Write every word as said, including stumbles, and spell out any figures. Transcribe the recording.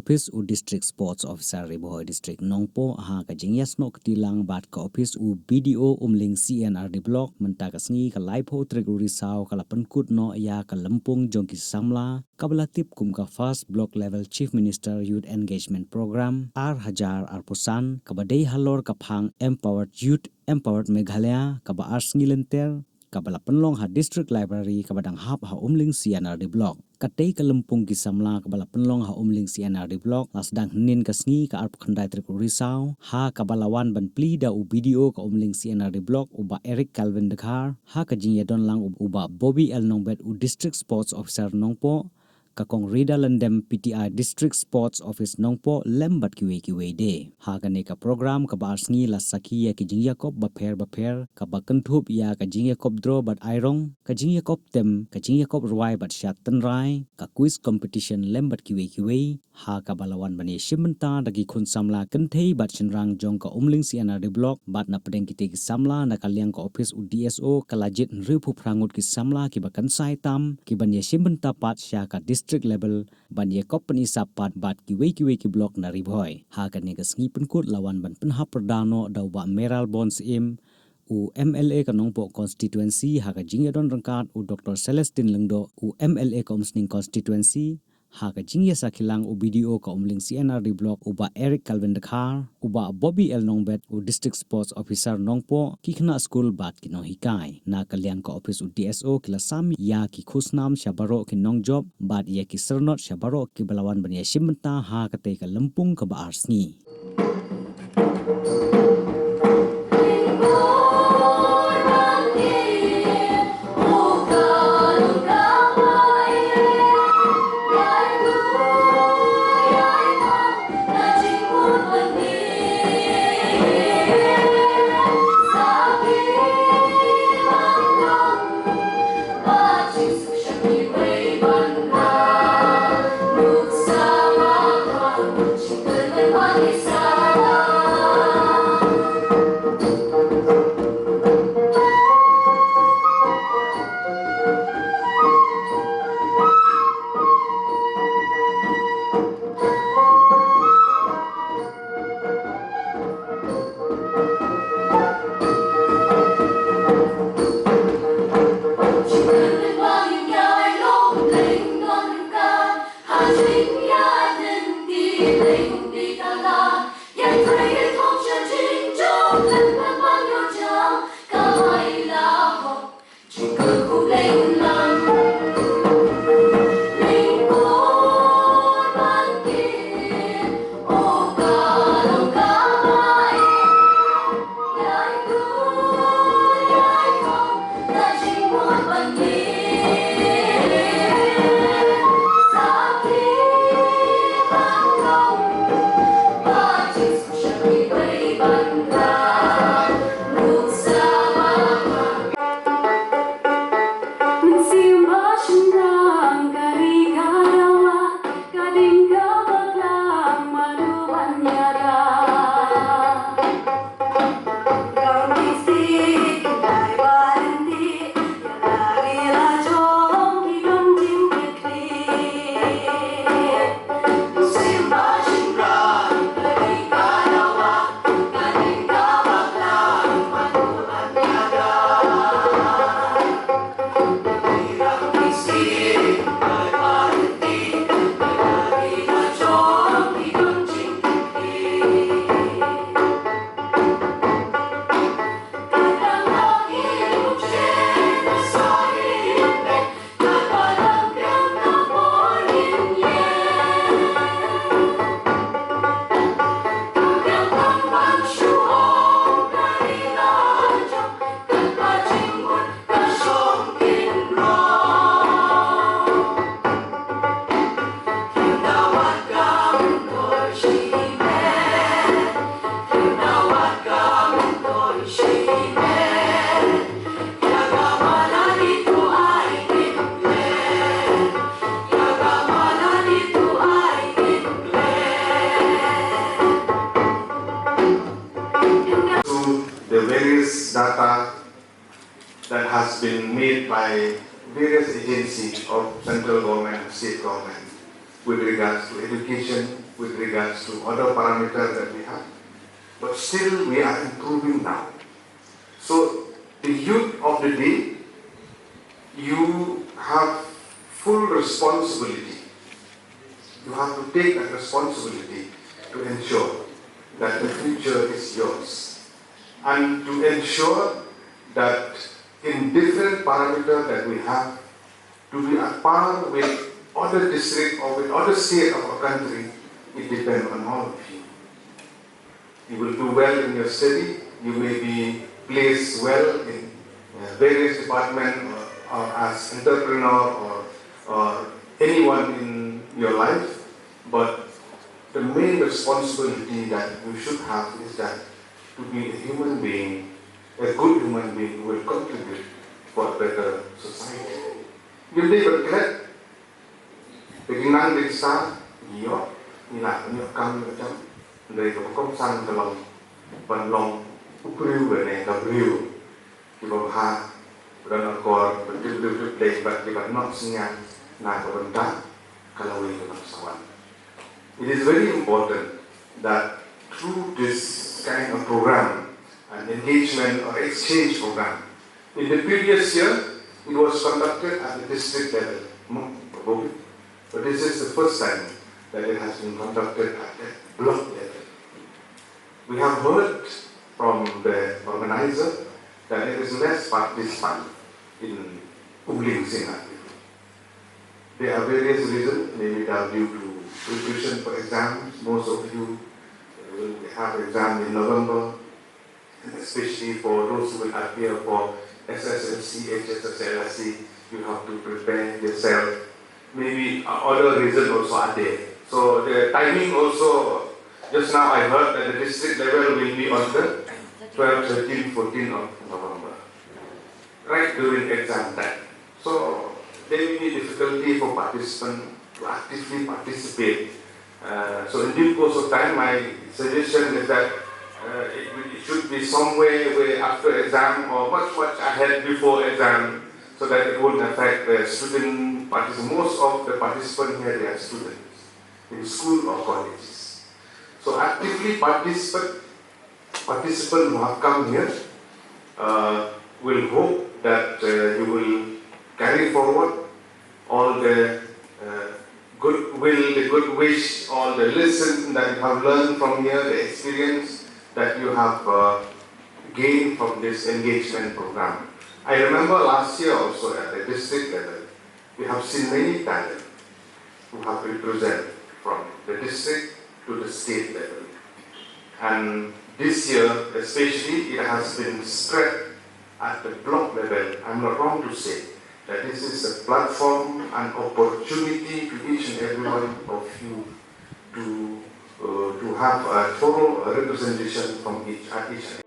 ophis u District Sports Officer Ri Bhoi District Nongpoh ha ka jingïasnoh kti lang bad ka ophis u B D O Umling C and R D Block mynta ka sngi ka laiphew tarik u Risaw ka la pynkut noh ïa ka lympung jong ki samla kaba la tip kum ka First Block Level Chief Minister Youth Engagement Program ar hajar arphew san kaba dei halor ka phang Empowered Youth, Empowered Meghalaya kaba ar sngi lynter kaba la pynlong ha District Library kaba dang hap ha Umling C and R D Block. Katei ka lympung ki samla kaba la pynlong ha Umling C and R D Block la sdang hynnin ka sngi ka arphew khyndai tarik u Risaw ha kaba la wan ban plie da u B D O ka Umling C and R D Block u Bah Eric Calvin Dkhar ha ka jingïadon lang u Bah Bobby L Nongbet u District Sports Officer Nongpoh, ka Kong Rida Lyndem P T I District Sports Office Nongpoh lem bad kiwei kiwei de. Ha kane ka program kaba ar sngi la sakhi ïa ki jingïakop bapher bapher kaba kynthup ïa ka jingïakop draw bad airong, ka jingïakop tem, ka jingïakop rwai bad shad tynrai, ka quiz competition lem bad kiwei kiwei. Ha kaba la wan ban ïashim bynta da ki khun samla kynthei bad shynrang jong ka Umling C and R D Block bad na pdeng kitei ki samla na ka liang ka ophis u D S O ka la jied hynriewphew phra ngut ki samla kiba kynsai tam kiban ïashim bynta pat sha ka district level ban ïakop pynisap pat bad kiwei kiwei ki block na Ri Bhoi. Ha kane ka sngi pynkut la wan ban pynhap pyrda noh da u Bah Mayralborn Syiem, u M L A ka Nongpoh constituency, ha ka jingïadon ryngkat u Doctor Celestine Lyngdoh, u M L A ka Umsning constituency, ha ka jingïasakhi lang u B D O ka Umling C and R D Block u Bah Eric Calvin Dkhar, u Bah Bobby L Nongbet u District Sports Officer Nongpoh, ki khynnah skul bad ki nonghikai. Na ka liang ka ophis u D S O ki la sam ïa ki khusnam sha baroh ki nongjop bad ïa ki syrnod sha baroh kiba la wan ban ïashim bynta ha katei ka lympung kaba ar sngi. To the various data that has been made by various agencies of central government and state government with regards to education, with regards to other parameter that we have, but still we are improving now. So the youth of the day, you have full responsibility. You have to take that responsibility to ensure that the future is yours and to ensure that in different parameter that we have, to be at par with other district or with other state of our country, it depends on all of you. You will do well in your study. You may be placed well in uh, various department or, or as entrepreneur or, or anyone in your life. But the main responsibility that you should have is that to be a human being, a good human being who will contribute for a better society. Ngim dei ban klet, te ki nang dei sa, ngi ïoh, ngi lah, ngi ïoh kam, ngi ïoh jam, dei ka ba kongsan ka long, ban long u briew lane ka briew kiba bha, ba don akor, ba tip tip tip lei, bad kiba noh synñiang na ka bynta ka lawei kaba sa wan. It is very important that through this kind of program, an engagement or exchange program, in the previous year, it was conducted at the district level. Hmm, but this is the first time that it has been conducted at the block level. We have heard from the organizer that there is less participant in Umling Singha. There are various reasons, maybe that due to preparation for exams. Most of you will have exam in November, and especially for those who will appear for S S L C, H S S L C, you have to prepare yourself. Maybe uh, other reason also are there. So the timing also, just now I heard that the district level will be on the twelve, thirteen, fourteen of November, right during exam time. So there will be difficulty for participants to actively participate. Uh, so in due course of time, my suggestion is that uh, it, it should be somewhere where after exam or much, much ahead before exam, so that it won't affect the student participants. Most of the participants here, they are students in school or colleges. So actively participate, participants who have come here uh, will hope that uh, you will carry forward all the uh, goodwill, the good wish, all the lesson that you have learned from here, the experience that you have uh, gained from this engagement program. I remember last year also at the district level, we have seen many talents who have represented from the district to the state level. And this year, especially, it has been spread at the block level. I'm not wrong to say that this is a platform, an opportunity to each and every one of you to uh, to have a thorough representation from each at each